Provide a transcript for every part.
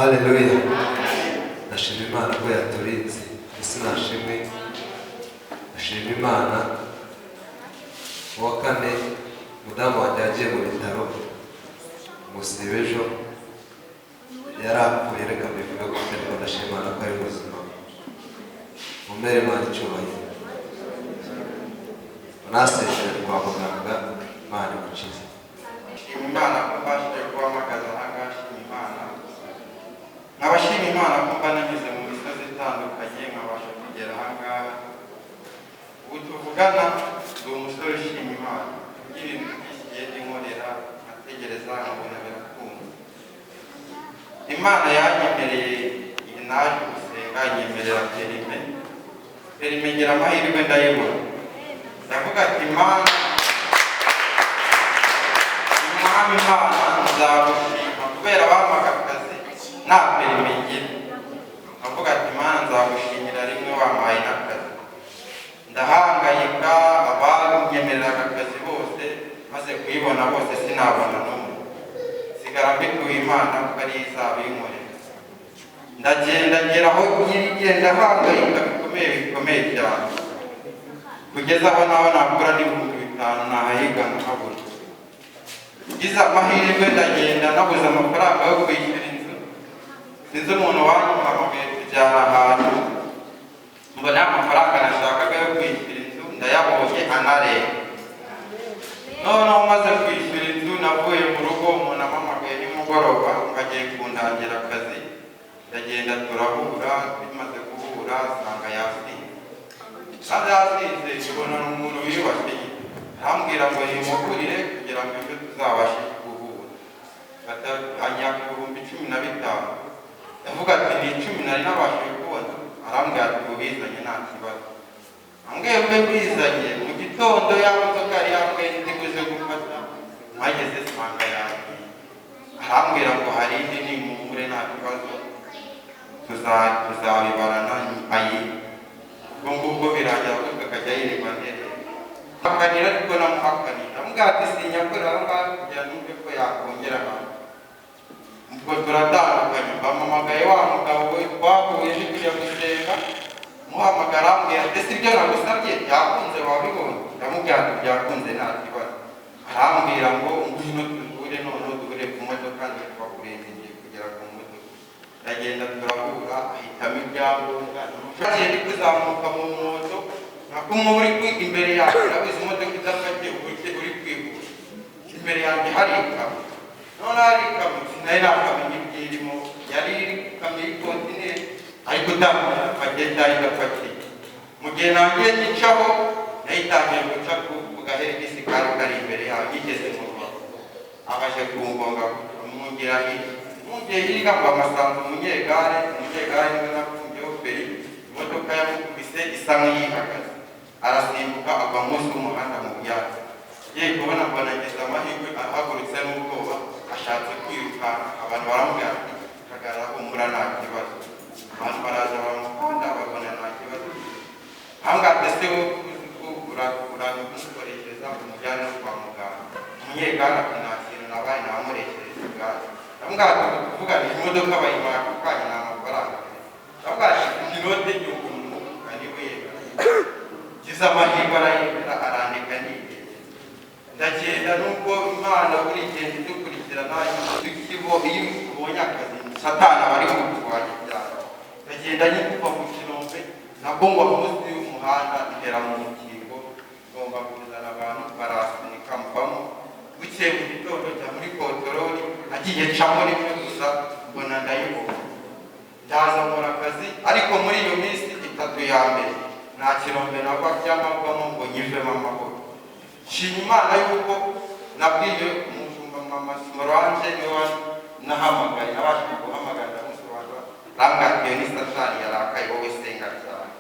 Haleluya! Ndashima Imana ko yaturinze. Ese nashimwe? Ndashima Imana. Uwa kane, mudamu wanjye yagiye mu bitaro umusiba ejo, yari apfuye. Reka mbivuge gutya, ariko ndashima Imana ko ari muzima. Mumere Imana icyubahiro. Unasezere kwa muganga, Imana imukize. Shima Imana ko mbashije guhamagaza aha ngaha. Shima Imana, nkabashima Imana ko mba nanyuze mu misozi itandukanye, nkabasha kugera aha ngaha. Ubu tuvugana ndi umusore ushima Imana, ugira ibintu byinshi ngenda inkorera, nkategereza nkabona birakunda. Imana yanyemereye, naje gusenga, inyemerera permis. Permis ngira amahirwe ndayibona. Ndavuga ati: "Imana, Umwami Imana, nzagushima kubera bampaga akazi nta permis ngira." Ndavuga ati: "Imana, nzagushimira rimwe wampaye n'akazi." Ndahangayika, abanyemereraga akazi bose maze kuyibona bose sinabona n'umwe. Sigara mbikuye Imana ko ari izabinkorera. Ndagenda ngera aho ngenda hangayika bikomeye, bikomeye cyane, kugeza aho naho nakura n'5,000 nahahiga nkahabura. Ngize amahirwe ndagenda, nabuze amafaranga yo kwishyura inzu. Sinzi umuntu wanyuhamagaye, tujyana ahantu, mbona amafaranga nashakaga yo kwishyura inzu ndayabonye, anarenga. Noneho maze kwishyura inzu, navuye mu rugo umuntu ampamagaye nimugoroba ngo agiye kundangira akazi. Ndagenda turahura. Bimaze guhura nsanga yasinze, kandi yasinze ubona ni umuntu wiyubashye. Arambwira ngo yimugurire kugira ngo ejo tuzabashe guhura. Anyaka 15,000. Ndavuga ati: "Ni 10 nari nabashije kubona." Arambwira ati: "Ubizanye nta kibazo." Ambwiye mbe mbizanye mu gitondo, ya modoka yari yambwiye ndi buze gufata, mpageze nsanga yagiye. Arambwira ngo hari indi, nimuhure nta kibazo, tuzabibarana ayi. Ubwo ngubwo birangira gutyo, akajya yirirwa nderera hakanira, ariko namuhakanira ndamubwira ati: "Sinyakorera aho ngaho kugira numve ko yakongera ahantu." Ubwo turatandukanye. Bampamagaye wa mugabo we twahuye ejo kujya gusenga, muhamagara ambwira ati: "Ese ibyo nagusabye byakunze, wabibonye?" Ndamubwira ati: "Byakunze, nta kibazo." Arambwira ngo: "Ngwino duhure, noneho duhure ku modoka." Ndikuba ngiye kugera ku modoka, ndagenda turahura, ahitamo ibyangombwa. Ngiye ndi kuzamuka mu moto nka kumwe uri imbere yawe, urabizi imodoka idapakiye uburyo uri kwihuta. Imbere yanjye hari ikamyo. None hari ikamyo, sinari nakamenya ibyirimo. Yari ikamyo y'ikontineri, ariko utamenya ipakiye cyangwa idapakiye. Mu gihe nangiye nyicaho, nayitangiye guca ku gaherigisi kari kari imbere yawe. Ngigeze mu rubavu, abaje kungonga, mungira hirya. Mungiye hirya ngo amasanzu umunyegare. Umunyegare niwe nafungiyeho feri. Imodoka yamukubise isa nk'iyihagaze, arasimbuka agwa munsi y'umuhanda mu byatsi. Ngiye kubona mbona ngeze amahirwe ahagurutse n'ubwoba, ashatse kwirukanka. Abantu baramubwira ati: "Hagarara, humura, nta kibazo." Abantu baraza baramukanda, babona nta kibazo. Ahangaha ese wowe uramukoreshereza umujyane no kwa muganga? Umunyegare ati: "Nta kintu nabaye, namukoreshereza igare." Ndamubwira ati: "Kuvuga ni imodoka bayimuha ako kanya, nta mafaranga." Ndamubwira ati: "Inote y'igihumbi niwe yemera." Ngize amahirwe arayemera, arandika, ndigenda. Ndagenda nubwo Imana buri gihe idukurikirana, iyo ubonye akazi Satani aba ari kukurwanya cyane. Ndagenda nyikuva mu kinombe, nabwo ngo munsi y'umuhanda igera mu mukingo, ngomba kuzana abantu barasunika mvamo. Bukeye mu gitondo njya muri contrôle, nagiye ncamo rimwe gusa, mbona ndayibona, ndaza nkora akazi. Ariko muri iyo minsi 3 ya mbere nta kirombe nagwa byamavamo ngo nyivemo amahoro. Nshima Imana yuko nabwiye umushumba mama Solange, niwe nahamagaye, nabashije guhamagara, ndamusobanura. Arambwira ati: "Ni Satani yarakaye, wowe senga cyane."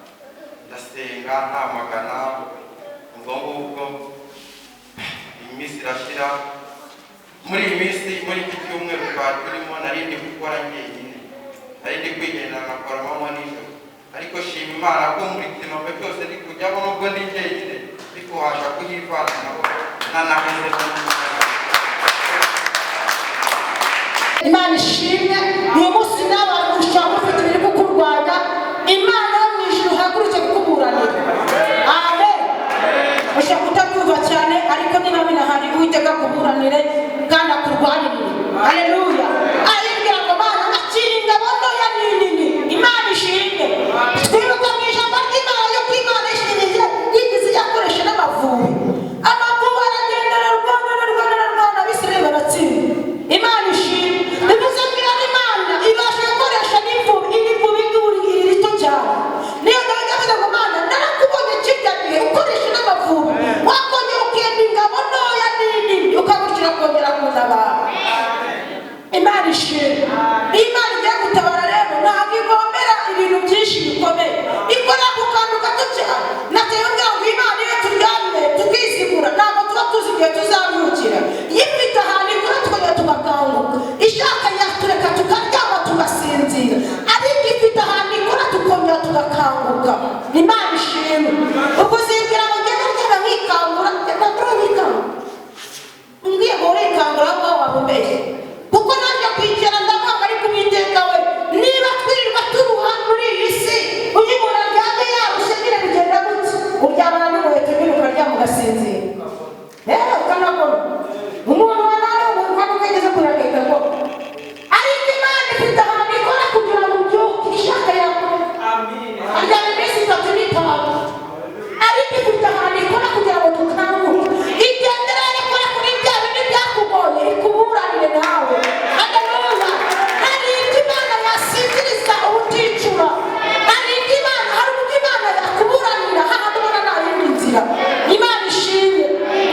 Ndasenga, ntamagana. Ubwo ngubwo iminsi irashira. Muri iyi minsi, muri iki cyumweru twari turimo, nari ndi gukora njyenyine, nari ndi kwigendera nkakora amanywa nijoro. Ariko shima Imana ko muri kinombe cyose ndi kujyamo, nubwo ndi njyenyine, ndi kubasha kuhivana nabo nanaheze. Imana ishimwe. Uyu munsi nawe ushobora kuba ufite ibiri kukurwanya, Imana yo mu ijuru ihaguruke kukuburanira. Amen. Ushobora kutabyumva cyane, ariko niba binahari, Uwiteka akuburanire kandi akurwanirire. Haleluya. Aribwira ngo: "Mana, akira ingabo ntoya n'inini." Imana ishimwe. Twibuka mu ijambo ry'Imana yuko Imana ishimye yigize yakoresha n'amavubi. Amavubi aragenda, ararwana, ararwana, ararwana, Abisirayeli baratsinda. Imana ishimwe. Bivuze ngo iyo Imana ibasha gukoresha n'imvubi, iri vubi nguri iri rito cyane. Niyo Dawidi avuze ngo: "Mana, narakubonye kirya gihe ukoresha n'amavubi, wakongera ukenda ingabo ntoya n'inini, ukagushyira kongera kuntabara." Imana ishimwe. Iyo Imana igiye gutabara rero, ntabwo igombera ibintu byinshi bikomeye, ikora ku kantu gato cyane. Nateye ubwira ngo Imana, iyo turyamye tukizigura, ntabwo tuba tuzi igihe tuzabyukira. Iyo ifite ahantu ikora tukongera tugakanguka. Ishaka yatureka tukaryama tugasinzira, ariko ifite ahantu ikora tukongera tugakanguka. Imana ishimwe. Ubwo uzibwira ngo ngende ndyama nkikangura, ntabwo nkikangura. Umbwiye ngo urikangura, aho ngaho waba umbeshye, kuko nanjye kwicara ndavuga: "Ariko Uwiteka we, niba twirirwa turuha muri iyi si, uyu muntu aryamye yarushye nyine bigenda gutya?" Uryamana n'inkweto nyine, ukaryama ugasinzira, rero ukanakora umuntu wananiwe, umuntu ntabwo ukageze kuragenda ngo. Ariko Imana ifite ahantu ikora kugira ngo ubyuke. Ishaka yakora aryama iminsi 3 n'itanu, ariko ifite ahantu ikora kugira ngo dukanguke. Igendera ikora kuri bya bindi byakugoye, ikuburanire nawe. Haleluya. Hari ibyo Imana yasinziriza ubuticura, hari ibyo Imana, hari uburyo Imana yakuburanira hahandi ubona nta yindi nzira. Imana ishimwe.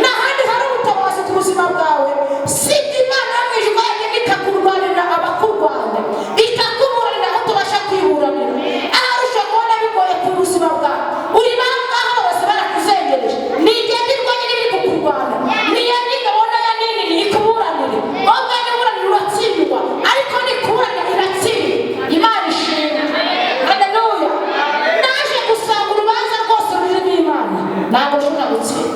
Nta handi hari ubutabazi ku buzima bwawe, si ibyo Imana yo mu ijuru yagenda ikakurwanirira abakurwanya, ikakuburanira aho tubasha kwiburanira. Ahari ushobora kubona bigoye ku buzima bwawe, uri bangaha bose barakuzengereje, nigenda irwanya n'ibiri kukurwanya, niyo n'ingabo ntoya n'inini ikuburanire. Wowe niburanira uratsindwa, ariko nikuburanira iratsinda. Imana ishimwe. Haleluya. Naje gusanga urubanza rwose rurimo Imana ntabwo rushobora gutsinda.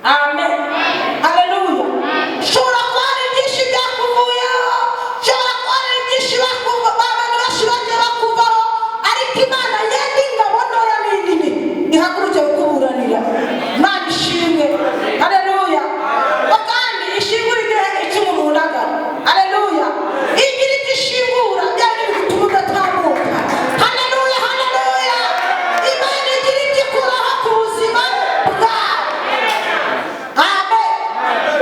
Amen. Haleluya. Ushobora kuba hari byinshi byakuvuyeho, ushobora kuba hari byinshi abantu benshi bagiye bakuvaho, ariko Imana yenda ingabo ntoya n'inini ihaguruke kukuburanira. Imana ishimwe. Haleluya. Ngo kandi ishingura igihe icumu mu ntagara. Haleluya. Igira icyo ishingura bya bindi bituma udatambuka. Haleluya, haleluya. Imana igira icyo ikuraho ku buzima bwawe. Amen.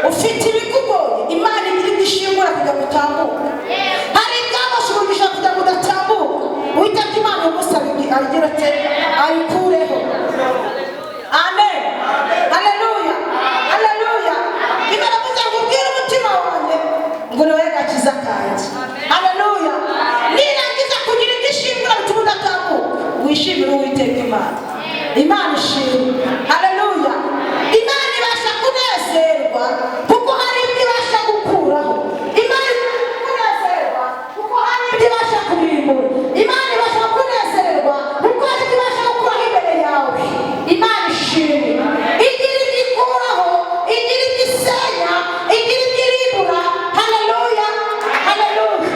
Ufite ibikugoye, Imana igira ibyo ishingura kugira ngo utambuke. Hari ibyabasha umugisha kugira ngo udatambuka, Uwiteka Imana uyu munsi abigira ate? Abikureho. Amen. Haleluya, haleluya. Imana avuze ngo: "Ubwire umutima wanjye ngo niwe gakiza kanjye." Haleluya. Nirangiza kugira ibyo ishingura bituma udatambuka, wishimire Uwiteka Imana. Imana ishimwe. Haleluya. Imana ibasha kunezerwa kuko hari ibyo ibasha gukuraho. Imana ibasha kunezerwa kuko hari ibyo ibasha kurimbura. Imana ibasha kunezerwa kuko hari ibyo ibasha gukuraho imbere yawe. Imana ishimwe. Igira ibyo ikuraho, igira ibyo isenya, igira ibyo irimbura. Haleluya, haleluya.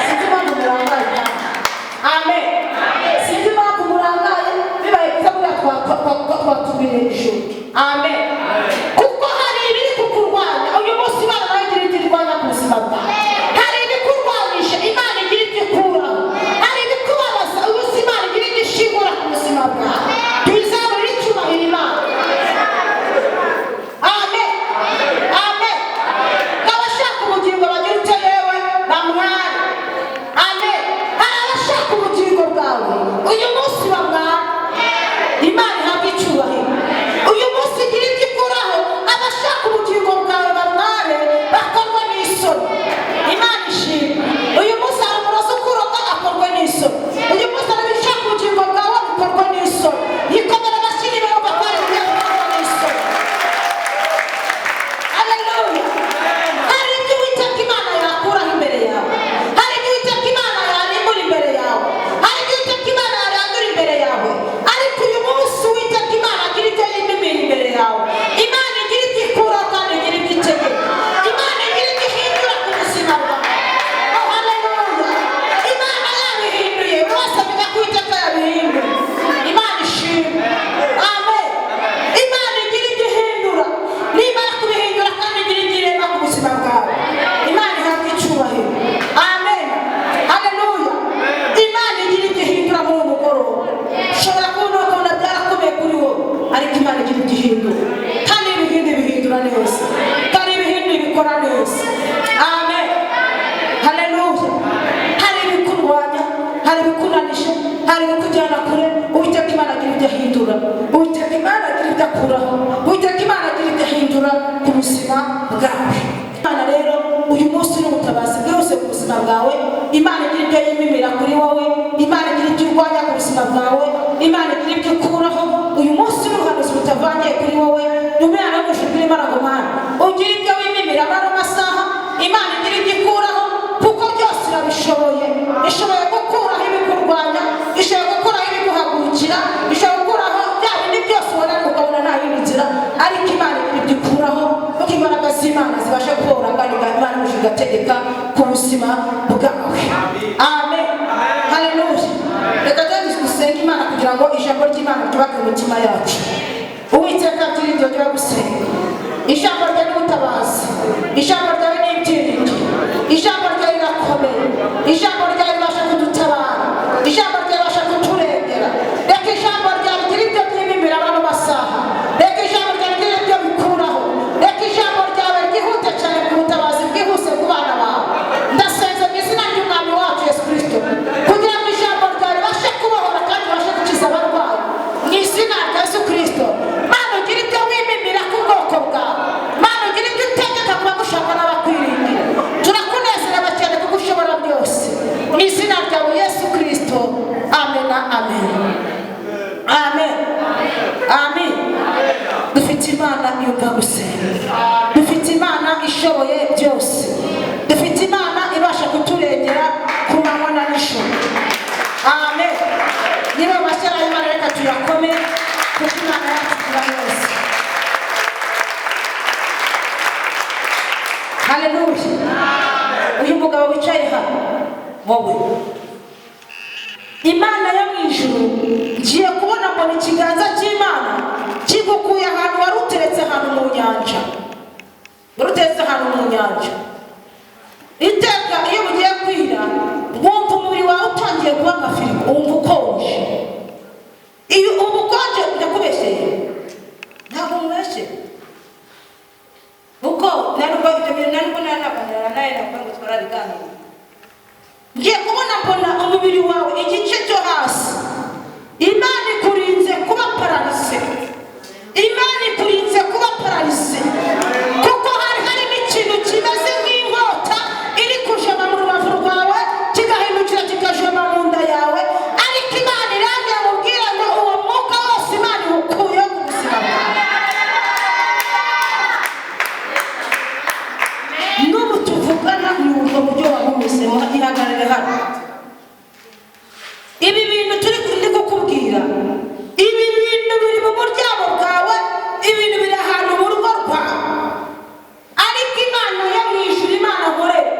Sinzi impamvu murangaye kandi. Amen. Sinzi impamvu murangaye. Bibaye byiza buriya buzima bwawe, Imana igira ibyo yimimira kuri wowe, Imana igira ibyo urwanya ku buzima bwawe, Imana igira ibyo ukuraho. Uyu munsi n'ubuhanuzi butavangiye kuri wowe, Imana yo gushimira Imana ngo Mana ugira ibyo wimimira muri ano masaha, Imana igira ibyo ikuraho kuko byose irabishoboye. Ishoboye gukuraho ibikurwanya, ishoboye gukuraho ibiguhagurukira, ishoboye gukuraho bya bindi byose ubona ukabona nta yindi nzira, ariko Imana igira ibyo ikuraho kuko imbaraga z'Imana zibasha guhora kandi Imana ije igategeka ku buzima bwawe. Amen. Haleluya. Reka dusenge Imana kugira ngo ijambo ry'Imana ryubake imitima yacu. Uwiteka byiringiro byo gusenga, ijambo ryawe ni ubutabazi, ijambo ryawe ni ibyiringiro, ijambo ryawe rirakomeye, ijambo ryawe ribasha kudutabara, ijambo ryawe ribasha kuturengera. Reka ijambo ryawe rigire ibyo ryimimira abantu masaha, reka ijambo ryawe rigire ibyo bikuraho, reka ijambo ryawe ryihute cyane ku butabazi bwihuse ku bana bawe. Ndasenze mu izina ry'Umwami wacu Yesu Kristo kugira ngo ijambo ryawe ribashe kubohora kandi ribashe gukiza abarwayi mu izina rya Yesu Kristo. Mana ugira ibyo wimimira ku bwoko bwawe, Mana ugira ibyo utegeka ku bagushaka n'abakwiringira. Turakunezerewe cyane kuko ushobora byose mu izina ryawe Yesu Kristo. Amen. Amen. Amen. Amen. Dufite Imana yumva gusenga, dufite Imana ishoboye byose, dufite Imana ibasha kuturengera ku manywa na nijoro. Amen. Niba amashyara y'Imana reka tuyakome kuko Imana yacu igira neza. Haleluya. Uyu mugabo wicaye hano wowe, Imana yo mu ijuru ngiye kubona mbona ikiganza cy'Imana kigukuye ahantu wari uteretse ahantu mu nyanja, wari uteretse ahantu mu nyanja. Iteka iyo bugiye kwira wumva umubiri wawe utangiye kuba nka firigo, wumva ukonje. Iyo ubukonje ndakubeshyeye, ntabwo mubeshye kuko nubwo ibyo bintu nubwo nanaganira nawe nakuvuga ngo twarabiganiriye. Ngiye kubona mbona umubiri wawe igice cyo hasi Imana ikurinze kuba paralise, Imana ikurinze kuba paralise, kuko hari harimo ikintu kimeze nk'inkota iri kujoma mu rubavu rwawe kigahindukira kikajoma mu nda yawe, ariko Imana irangira mubwira ngo uwo mwuka wose Imana iwukuyeho ku buzima bwawe. N'ubu tuvugana ni ubwo buryo wabumezemo. Ihagarare hano. Ibi bintu turi ndi kukubwira, ibi bintu biri mu muryango bwawe, ibintu biri ahantu mu rugo rwawe, ariko Imana yo mu ijuru, Imana nkorera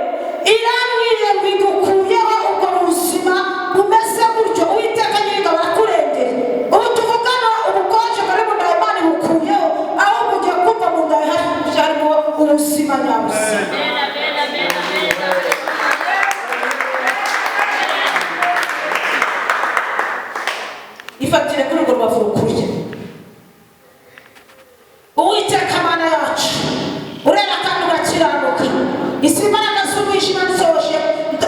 irambwiye ngo igukuyeho ubwo buzima bumeze gutyo. Uwiteka Nyiringabo arakurengera. Ubu tuvugana ubukonje buri mu nda Imana ibukuyeho, ahubwo ugiye kumva mu nda harimo ubuzima nyabuzima. Ifatire kuri urwo rubavu rukurya. Uwiteka Mana yacu urera kandi ugakiranuka, izi mbaraga z'umwijima nsoje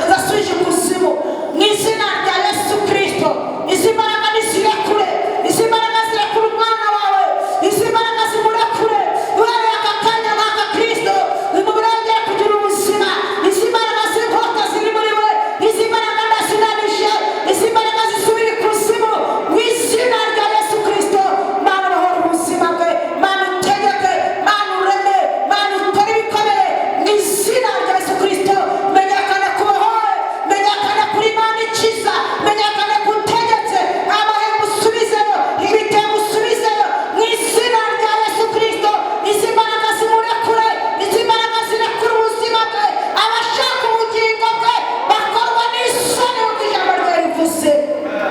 ndasubije ikuzimu mu izina rya Yesu Kristo. Izi mbaraga nizirekure, izi mbaraga zirekure umwana wawe, izi mbaraga zimurekure uhereye aka kanya n'aka Kristo umubiri wongere kugira ubuzima. Izi mbaraga z'inkota ziri muri we, izi mbaraga ndazinanije, izi mbaraga zisubira ikuzimu mu izina rya Yesu Kristo. Mana bahora ubuzima bwe, Mana utegeke, Mana ureme, Mana ukore ibikomeye mu izina rya Yesu Kristo. Menyekana kubohowe, menyekana kuri Imana ikiza, menyekana kutegetse, amahembe usubizeyo, ibitego usubizeyo mu izina rya Yesu Kristo. Izi mbaraga zimurekure, izi mbaraga zirekure ubuzima bwe, abashaka ubugingo bwe bakorwa n'isoni nk'uko ijambo ryawe rivuze.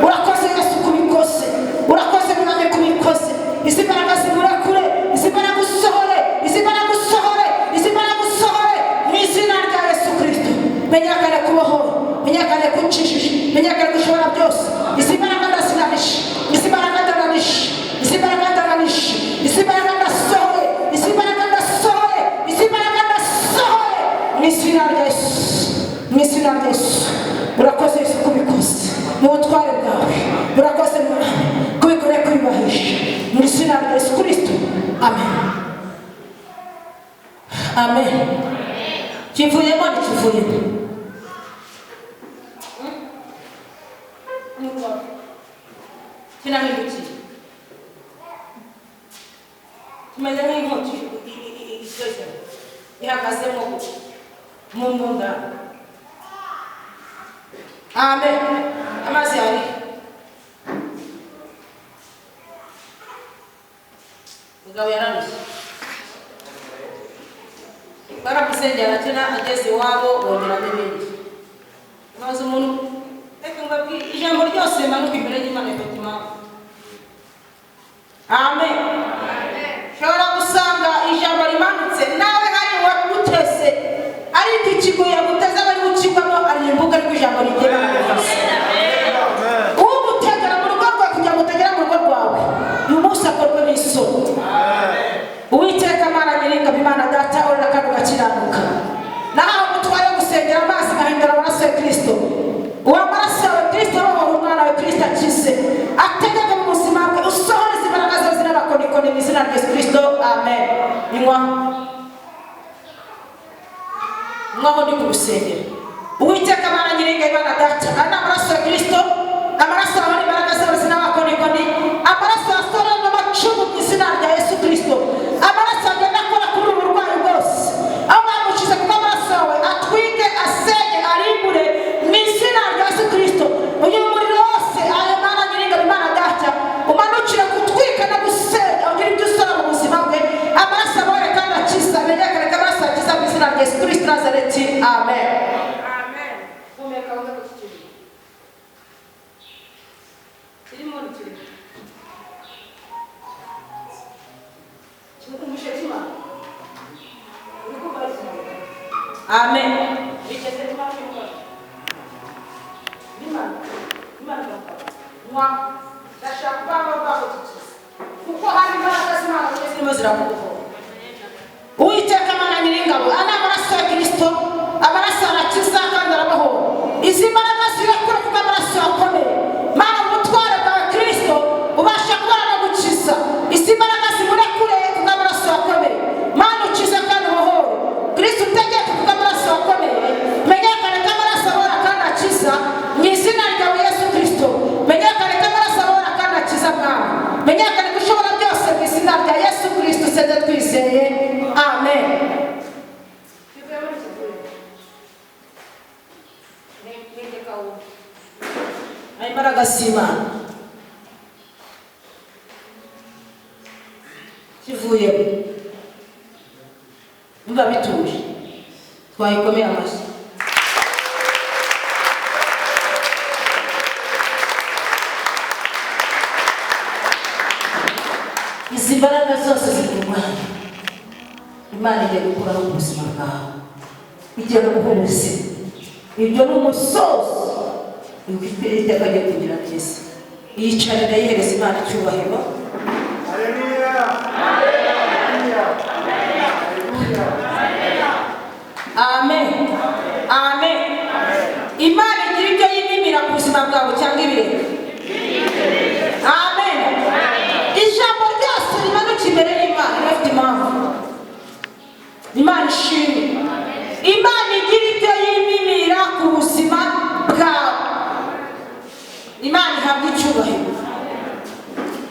Urakoze Yesu kubikoze, urakoze Mwami kubikoze. Izi mbaraga zimurekure, izi mbaraga usohore, izi mbaraga usohore, izi mbaraga usohore mu izina rya Yesu Kristo. Menyekane kubohora, menyekane kucishije, menyekane gushobora byose. Izi mbaraga ndazinanije, izi mbaraga ndananije, izi mbaraga ndananije, izi mbaraga ndasohoye, izi mbaraga ndasohoye, izi mbaraga ndasohoye mu izina rya Yesu, mu izina rya Yesu. Urakoze Yesu kubikoze mu butware bwawe, urakoze Mwami kubikora kwiyubahisha mu izina rya Yesu Kristo. Amen. Amen. Kivuyemo ntikivuyemo. Kinahindukiye kimeze nk'inkota isoze ihagazemo mu mbunda. Amen. Amazi yari mugabo yararushye, baramusengera arakina, ageze iwabo bongeramo ibindi. Maze umuntu, reka mbabwire ijambo ryose rimanuka imbere y'Imana rifite impamvu. Amen. Ushobora gusanga ijambo rimanutse nawe hari uwaguteze, ariko ikigo yaguteze aba ari gukigwamo, ari imbuga, ariko ijambo rigera mu. Ugutegera mu rugo rwawe kugira ngo utagera mu rugo rwawe uyu munsi akorwe n'isoni. Uwiteka Mana Nyiringabo, Imana Data urera kandi ugakiranuka, nahawe umutware wo gusengera amazi nkahindura amaraso ya Kristo. Uwo maraso yawe Kristo abohora umwana wawe, Kristo akize, ategeke mu buzima bwe, usohoreze imbaraga zawe z'abakonikoni mu izina rya Yesu Kristo. Amen. Inywa mwaho ndi kugusengera. Uwiteka Mana Nyiringabo, Imana Data, aya ni amaraso ya Kristo, amaraso yawe n'imbaraga zawe z'abakonikoni, amaraso yasohora n'amacumu mu izina rya Yesu Kristo, amaraso agenda akora kuri ubu burwayi bwose aho bamucize, kuko amaraso yawe atwike, asenye, arimbure mu izina rya Yesu Kristo. Uyu muriro wose, ayo Mana Nyiringabo, Imana Data, umanukire gutwika no gusenya, ugira ibyo usora mu buzima bwe. Amaraso abore kandi akiza, menyekane ko amaraso akiza mu izina rya Yesu Kristo Nazareti. Amen. Humeka wumve ko kikiri kirimo ntikirimo. Umushekima uri kumva ari kumanuka. Amen. Bigeze impamvu bimanuka bimanuka nywa. Ndashaka kuba rwabo tukize, kuko hari imbaraga z'Imana zirimo zirakubohora. Uwiteka Mana Nyiringabo, aya ni amaraso ya Kristo, amaraso arakiza kandi arabohora. Izi mbaraga zirakura kuko amaraso akomeye. Mana, ubutware bwa Kristo ubasha kubona no gukiza. Izi mbaraga zimurekure kuko amaraso akomeye. Mana, ukize kandi ubohore. Kristo, utegeke kuko amaraso akomeye. Menyekane ko amaraso abohora kandi akiza mu izina ryawe Yesu Kristo. Menyekane ko amaraso abohora kandi akiza, Mwami. Menyekane ko ushobora byose mu izina rya Yesu Kristo seze twizeye. Amen. Imbaraga z'Imana kivuyemo, biba bituje, twayikomeye amashyi. Izi mbaraga zose zikurwanya, Imana igiye gukuraho ubuzima bwawe, igiye kuguha ubuzima. Ibyo ni umusozo iteka agiye kugira neza. Yicarira, yihereza Imana icyubahiro. Amen, amen. Imana igira ibyo yimimira ku buzima bwawe cyangwa ibireka. Amen. Ijambo ryose rimanuka imbere y'Imana rifite impamvu. Imana ishimwe. Imana igira ibyo yimimira ku buzima bwawe. Imana ihabwa icyubahiro.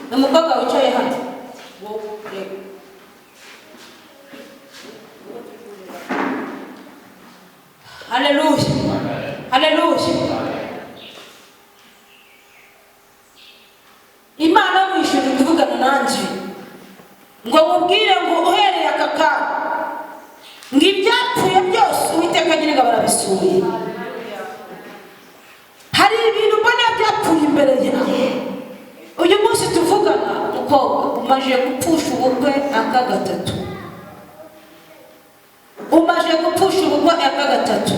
Ni umukobwa wicaye hano, wowe reba. Haleluya, haleluya. Imana yo mu ijuru iri kuvugana nanjye ngo mubwire ngo uhereye aka kanya ngo ibyapfuye byose Uwiteka Nyiringabo arabisuye. Hari ibintu mbona byapfuye imbere yawe uyu munsi tuvugana. Mukobwa, umaze gupfusha ubukwe aka gatatu, umaze gupfusha ubukwe aka gatatu,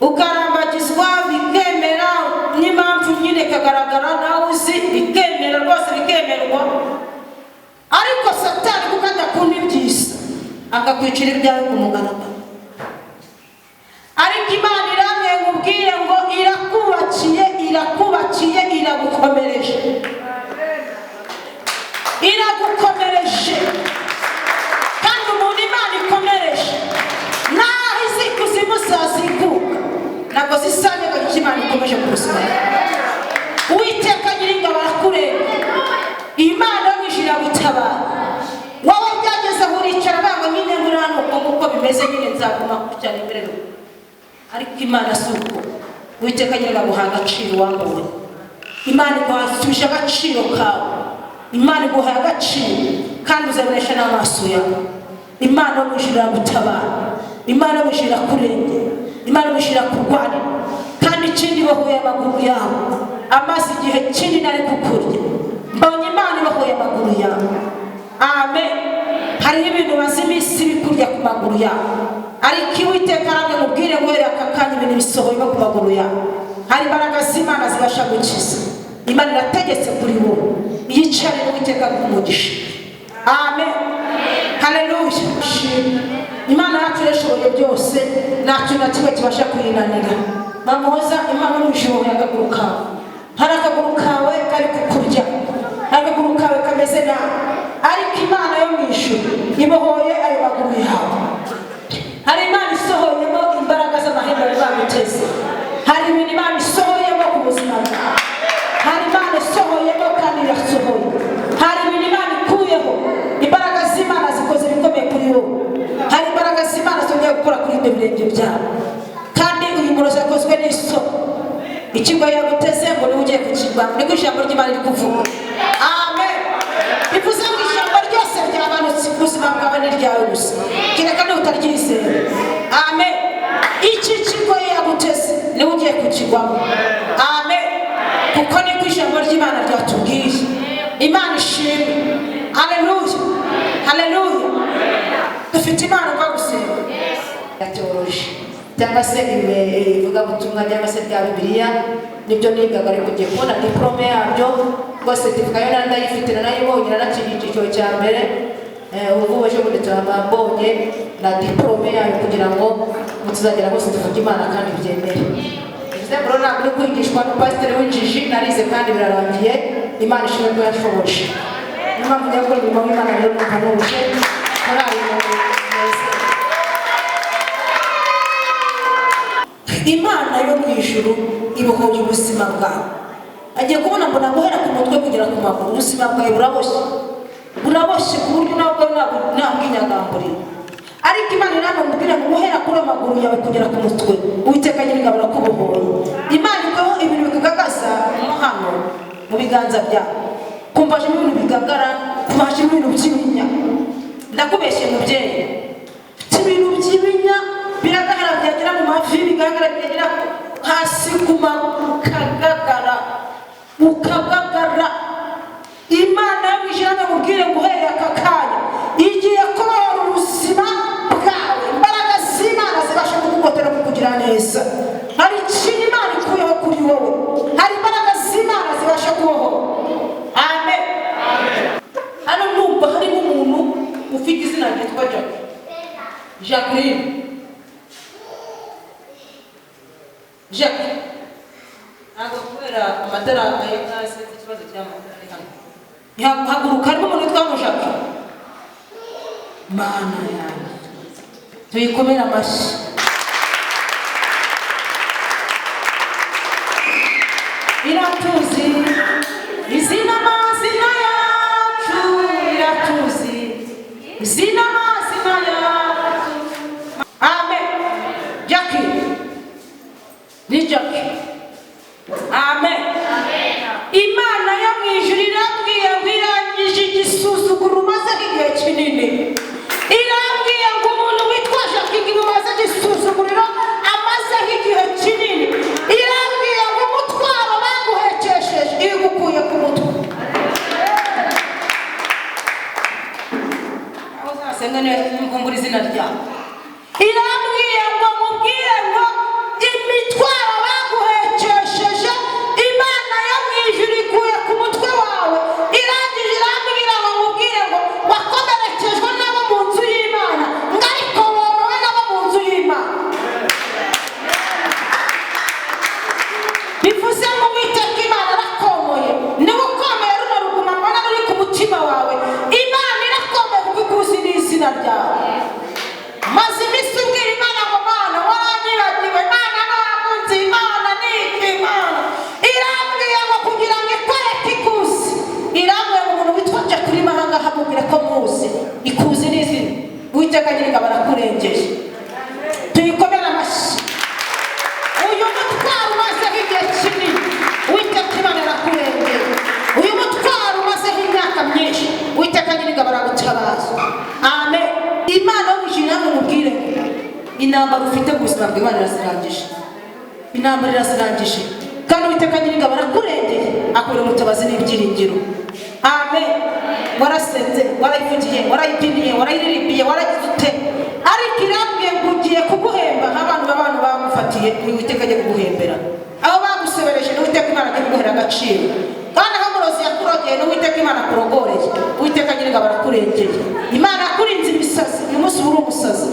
ukarambagizwa bikemera, n'impamvu nyine ikagaragara nawe uzi, bikemera rwose, bikemerwa, ariko Satani kuko adakunda ibyiza akakwicira ibyawe ku mugaragaro. Ariko Imana iramye nkubwire ngo irakubakiye, irakubakiye, iragukomereje, iragukomereje. Kandi umuntu Imana ikomereje, naho izi kuzimu zazikuka ntabwo zisanye ngo icyo Imana ikomeje ku buzima. Uwiteka bimeze nyine nzaguma gutya nemererwe. Ariko Imana si uko. Uwiteka nyine aguha agaciro wambuwe. Imana iguhasubije agaciro kawe. Imana iguha agaciro kandi uzabonesha n'amaso yawe. Imana yo mu ijuru iragutabara. Imana yo mu ijuru irakurengera. Imana yo mu ijuru irakurwanira. Kandi ikindi ibohoye amaguru yawe. Amaze igihe kinini ari kukurya. Mbonye Imana ibohoye amaguru yawe. Amen. Hariho ibintu maze iminsi bikurya ku maguru yawe. Ariko Uwiteka aramwe mubwire guhera aka kanya ibintu bisohoye ku maguru yawe. Hari imbaraga z'Imana zibasha gukiza. Imana irategetse kuri wowe. Yicarire Uwiteka umugisha. Amen. Haleluya. Imana yacu irashoboye byose, nta kintu na kimwe kibasha kuyinanira. Mamuhoza, Imana yo mu ijuru akaguru kawe. Hari akaguru kawe kari kukurya. Hari akaguru kawe kameze nabi. Ariko Imana yo mu ijuru ibohoye ayo maguru yawe. Hari Imana isohoyemo imbaraga z'amahembe bari baguteze. Hari ibintu Imana isohoyemo ku buzima bwawe. Hari Imana isohoyemo kandi irasohoye. Hari ibintu Imana ikuyeho. Imbaraga z'Imana zikoze ibikomeye kuri wowe. Hari imbaraga z'Imana zongeye gukora kuri ibyo birenge byawe. Kandi uyu murozi yakozwe n'isoko. Ikigo yaguteze ngo niwe ugiye kukigwamo. Niko ijambo ry'Imana riri kuvuga. Amen. Bivuze ngo ijambo ryose ryamanutse ku buzima bwawe n'iryawe gusa. Kereka niba utaryizera. Amen. Iki kigo yaguteze niwe ugiye kukigwamo. Amen. Kuko niko ijambo ry'Imana ryatubwiye. Imana ishimwe. Haleluya. Haleluya. Dufite Imana uva gusenga. Ya teoloji cyangwa se ivugabutumwa cyangwa se bya Bibiliya nibyo nigaga, ariko ngiye kubona diplome yabyo rwose certificat yo ndayifite narayibonye, naraciye icyiciro cya mbere. Ubu ejo bundi turabambonye na diplome yayo kugira ngo tuzagera hose tuvuge Imana kandi byemere. Bivuze ngo ntabwo uri kwigishwa n'umupasiteri w'injiji, narize kandi birarangiye. Imana ishimwe ko yashoboje. Niyo mpamvu njya gukora umurimo w'Imana rero numva ntuje. Korali neza. Imana yo mu ijuru ibohoye ubuzima bwawe. Agiye kubona mbona guhera ku mutwe kugera ku maguru ubuzima bwawe buraboshye. Buraboshye ku buryo nawe nta bwinyagamburiro. Ariko Imana iramubwira ngo guhera kuri amaguru yawe kugera ku mutwe Uwiteka nyir'ingabo arakubohoye. Imana ikoho ibintu bikugagaza mo hano mu biganza byawe. Kumva hajemo ibintu bigagara, kumva hajemo ibintu by'ibinya. Ndakubeshye mubyeyi. Mfite ibintu by'ibinya biragaragara byagera mu mavi, bigaragara byagera hasi ku maguru, ukagagara, ukagagara. Imana yo mu ijuru iramubwira ngo uhereye aka kanya igiye kubohora ubuzima bwawe. Imbaraga z'Imana zibasha kukugotera kukugira neza. Hari ikintu Imana ikuyeho kuri wowe. Hari imbaraga z'Imana zibasha kubohora. Amen. Hano numva harimo umuntu ufite izina ryitwa Jacqueline. Jacques. Ntabwo kubera amatara ayo sinzi ikibazo cy'amatara ari hano. Haguruka, harimo umuntu witwa Jacques. Mana yanjye. Tuyikomere amashyi. Iratuzi izina amazina yacu, iratuzi izina amazina yacu. Amen. Jackie. Ni Jackie. Amen. Imana yo mu ijuru irambwiye ngo irangije igisuzuguro umaze igihe kinini. Irambwiye ngo umuntu witwa Jackie ngo umaze igisuzuguriro amaze igihe kinini. Irambwiye ngo umutwaro baguhekesheje igukuye ku mutwe. Aho uzasenga niba mvumbura izina ryawe. Irambwiye ngo mubwire ngo imitwaro Intambara ufite ku buzima bw'Imana irazirangije, intambara irazirangije, kandi Uwiteka Nyiringabo arakurengeye, akubera umutabazi n'ibyiringiro. Amen. Warasenze, warayivugiye, warayipiniye, warayiririmbiye, waragize ute, ariko irambwiye ngo ugiye kuguhemba nk'abantu b'abantu bagufatiye. Ni Uwiteka agiye kuguhembera abo bagusebereje, ni Uwiteka Imana agiye kuguhera agaciro. Kandi aho umurozi yakurogeye, ni Uwiteka Imana akurogoreye. Uwiteka Nyiringabo arakurengeye. Imana yakurinze ibisazi, uyu munsi uba uri umusazi.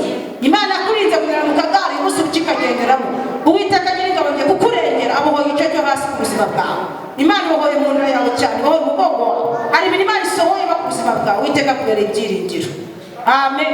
Imana yakurinze kugera mu kagare, uyu munsi ukikagenderamo. Uwiteka Nyiringabo agiye kukurengera, abohoye igice cyo hasi ku buzima bwawe. Imana ibohoye mu nda yawe cyane, ibohoye umugongo wawe. Hari ibintu Imana isohoye ku buzima bwawe. Uwiteka akubereye ibyiringiro. Amen.